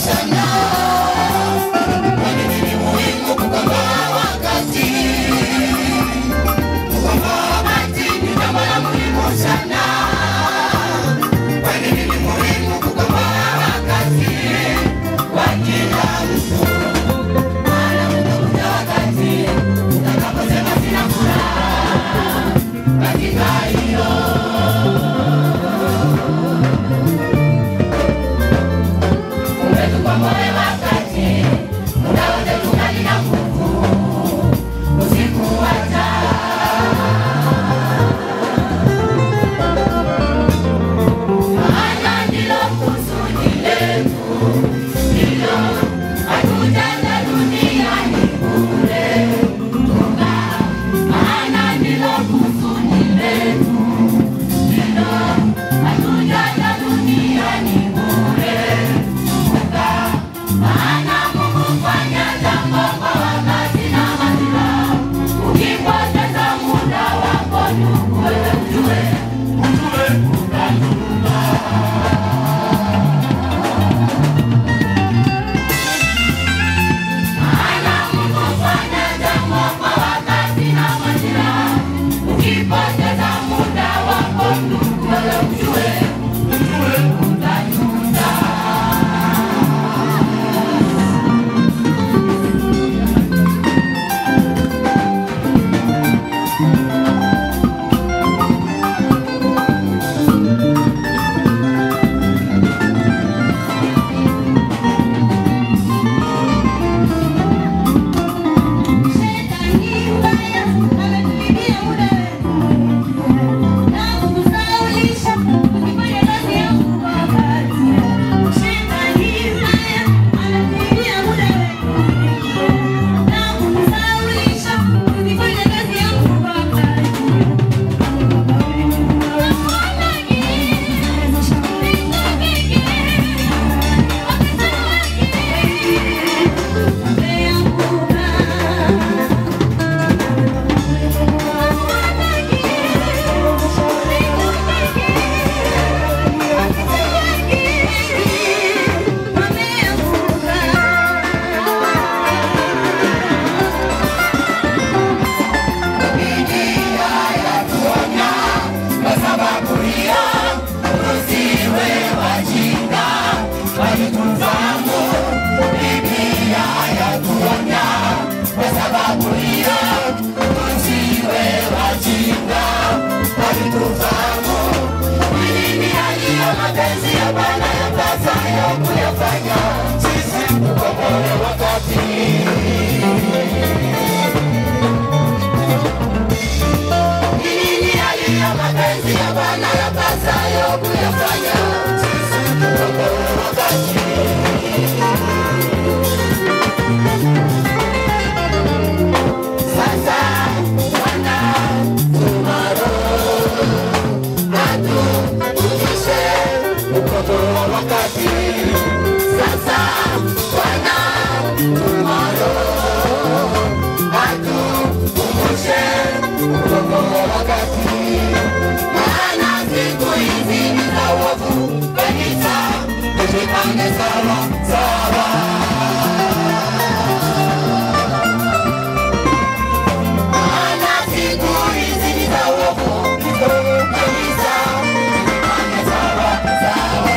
Sana. Kwa nini ni muhimu kukomboa wakati? Kukomboa wakati ni jambo la muhimu sana. Kwa nini ni muhimu kukomboa wakati kwa kila mtu? Maana utakuja wakati utakaposema sina furaha katika hiyo. Umetukomboa wakati, muda wote tungali na nguvu, usiku hata. Maana ndilo kusudi letu, ndilo hatujaja duniani bure. Maana ndilo kusudi letu, ndilo hatujaja duniani bure. Maana Mungu fanya jambo kwa wakati na majira. Ukipoteza muda wako ndugu, wewe ujue utajuta. Maana Mungu fanya jambo kwa wakati na majira. Ukipoteza muda wako ndugu, wewe ujue utajuta. Shetani mbaya ametuibia muda wetu na kutusaulisha tukifanya kazi yangu kwa wakati. Shetani mbaya ametuibia muda wetu na kutusaulisha tukifanya kazi yangu kwa wakati. Biblia yatuonya kwa sababu hiyo tusiwe wajinga, bali tufahamu. Biblia yatuonya kwa sababu hiyo tusiwe wajinga, bali tufahamu. Ni nini yaliyo mapenzi ya Bwana yapasayo kuyafanya, sisi tukomboe wakati. Ni nini yaliyo mapenzi ya Bwana yapasayo kuyafanya, sisi tukomboe wakati. Sasa Bwana tomorrow atufundishe kukomboa wakati. Sasa Bwana tomorrow atukumbushe kukomboa wakati. Maana siku hizi ni za uovu, kanisa tujipange sawa sawa. Maana siku hizi ni za uovu, kanisa tujipange sawa sawa.